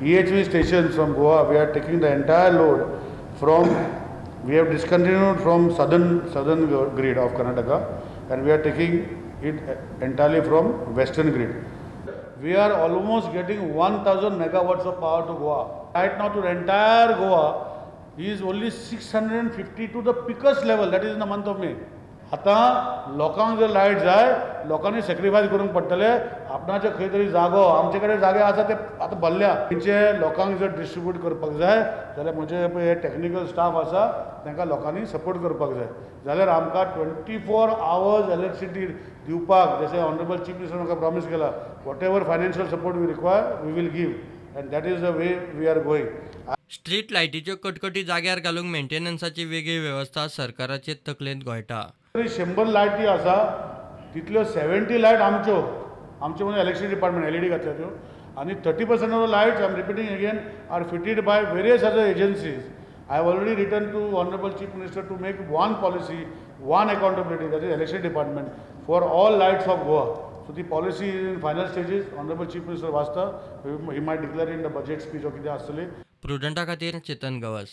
EHV stations from Goa, we are taking the entire load from, we have discontinued from southern grid of Karnataka, and we are taking it entirely from western grid. We are almost getting 1000 megawatts of power to Goa. Right now to the entire Goa is only 650 to the peakest level, that is in the month of May. आतां लोकांक जर light जाय, लोकांनी sacrifice करूंक पडटलें. आपणाचे खंय तरी जागो, आमचे कडेन जागे आसा ते आतां भरल्या, तेंचे लोकांक जर डिस्ट्रिब्यूट करपाक जाय जाल्यार म्हजे पळय हे टॅक्निकल स्टाफ आसा, तांकां लोकांनी सपोर्ट करपाक जाय. जाल्यार आमकां 24 आवर्स इलेक्ट्रिसिटी दिवपाक, जशें ऑनरेबल चीफ मिनिस्टर म्हाका प्रॉमीस केला, whatever financial support we require we will give, and that is the way we are going. Street लायटीच्यो कटकटी जाग्यार घालूंक मेंटेनन्साची वेगळी वेवस्था सरकाराचे तकलेंत घोळटा. 100 लायटी आसा, तितल्यो 70 लायट आमच्यो, आमच्यो म्हणजे इलेक्ट्रिसिटी डिपार्टमेंट एलईडी घातल्या त्यो, आनी 30% of the lights, I am repeating again, are fitted by various other agencies. I have already written to honourable chief minister to make one policy, one accountability, that is electricity department, for all lights of Goa. So the policy is in final stages. Honourable chief minister वाचता, he might declare in the budget speech or कितें आसतलें. प्रुडंटा खातीर चेतन गवस.